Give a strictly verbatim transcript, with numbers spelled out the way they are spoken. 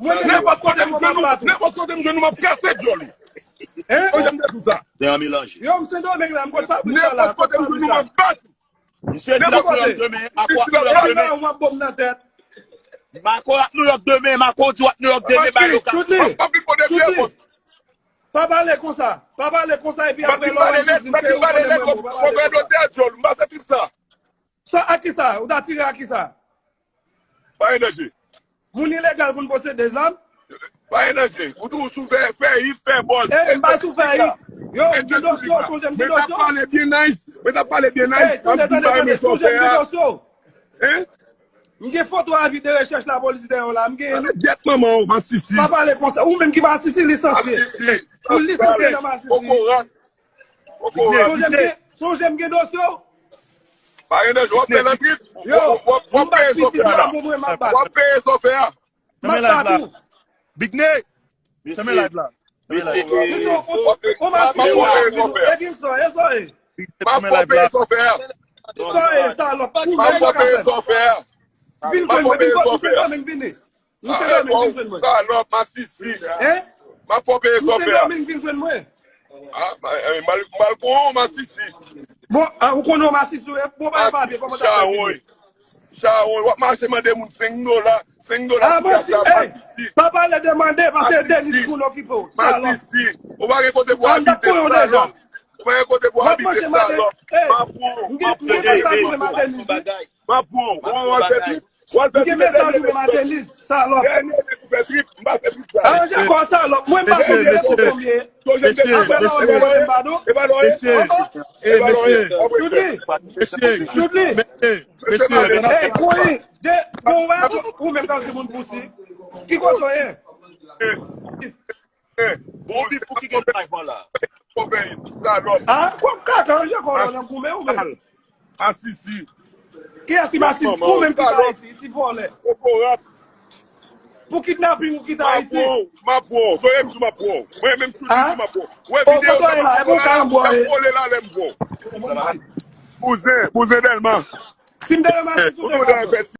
Mwen menm nenpòt kote m jwenn ou, nenpòt kote m jwenn ou, m ap kase djòl li. Hein? Mwen janm te di sa. Se yon melanje. Yo, m Sendomeng la, m kot Fabrice la. Nenpòt kote m jwenn ou, m ap bat ou. Misye di l ap Nouyòk demen, Marco ap Nouyòk demen. Marco ap Nouyòk demen, Marco di w ap Nouyòk demen, ba yo ka. Anpil pote vyè bòt. Pa pale konsa. Pa pale konsa epi apre lè w vin di m ke ou konnen mwen, bon, pa pale konsa. Sa a kisa? Ou ta tire a kisa? Pa gen danje. Moun ilegal pou n posede zam. Pa gen danje. Ou tou sou fè, fè hit, fè buzz. Ey, m pa sou fè hit. Yo, m gen dosye, w sonje m gen dosye. Mwen t ap pale byen nice. Mwen t ap pale byen nice. Ey, tande, tande, tande. Sonje m gen dosye. Hein? M gen foto avi de rechèch lapolis dèyè w la. M gen. Gyèt manman w, masisi. Pa pale konsa. Ou menm ki masisi, lisansye. Ou lisansye nan masisi. Kokorat. Sonje m gen, sonje m gen dosye w. Pa gen danje, w ap fè lantrit. Yo, w ap peye zofè a. W ap peye zofè a. M ap bat ou. Big Ney. Mesye. Mesye. Mesye, w ap peye zofè a. Big Ney, fèmen live la. Sa e, salòp. M ap peye zofè a. Vin jwenn mwen, vin jwenn mwen, vin jwenn mwen. Nou se zanmi, vin jwenn mwen. Salòp, masisi. Hein? M ap fè w peye zofè a. Nou se zanmi, vin jwenn mwen. Ah, mal, mal kon masisi. Bon, ah, ou konnen w masisi, wi. Bon, bay papye, kòman ta fè vini? Chawony. Chawony, w ap mache mande moun senk dola. Senk dola pou kasa, masisi. Pa pale de mande, paske Denis pou n okipe w. Salòp. Masisi. Ou pa gen kote pou abite, salòp. Ou pa gen kote pou abite, salòp. M ap pran w. M ap pran w. M gen, m gen sa pou fè Denis, wi. M ap pran w. Ou wè w al fè trip. W al fè trip. M gen mesaj ou pou Martelly, salòp. Dènye nèg ou fè trip, m pa fè trip sa. Aranje kò w, salòp. Mwen m pa sonje m te konbyen. Apre la w ap mande m padon. Mesye, mesye, mesye, mesye, mesye. Ey, kouri. De, bon, wè, ou menm k ap di moun pousi. Ki kote w ye? Bon, bif pou ki gen live an la. Salòp. Ah, kòm kaka, aranje kò w la nan goumen ou menm. Masisi. Kiyès ki masisi? Ou menm ki t Ayiti, ti vòlè. Kokorat. Pou kidnaping ou kit Ayiti. M ap pran w, m ap pran w. Sonje m di w m ap pran w. Mwen menm tou di w m ap pran w. Ou wè videyo sa, m ap pran w. Bouzen, bouzen Dèlma. Si m te nan masisi, ou te ka pran.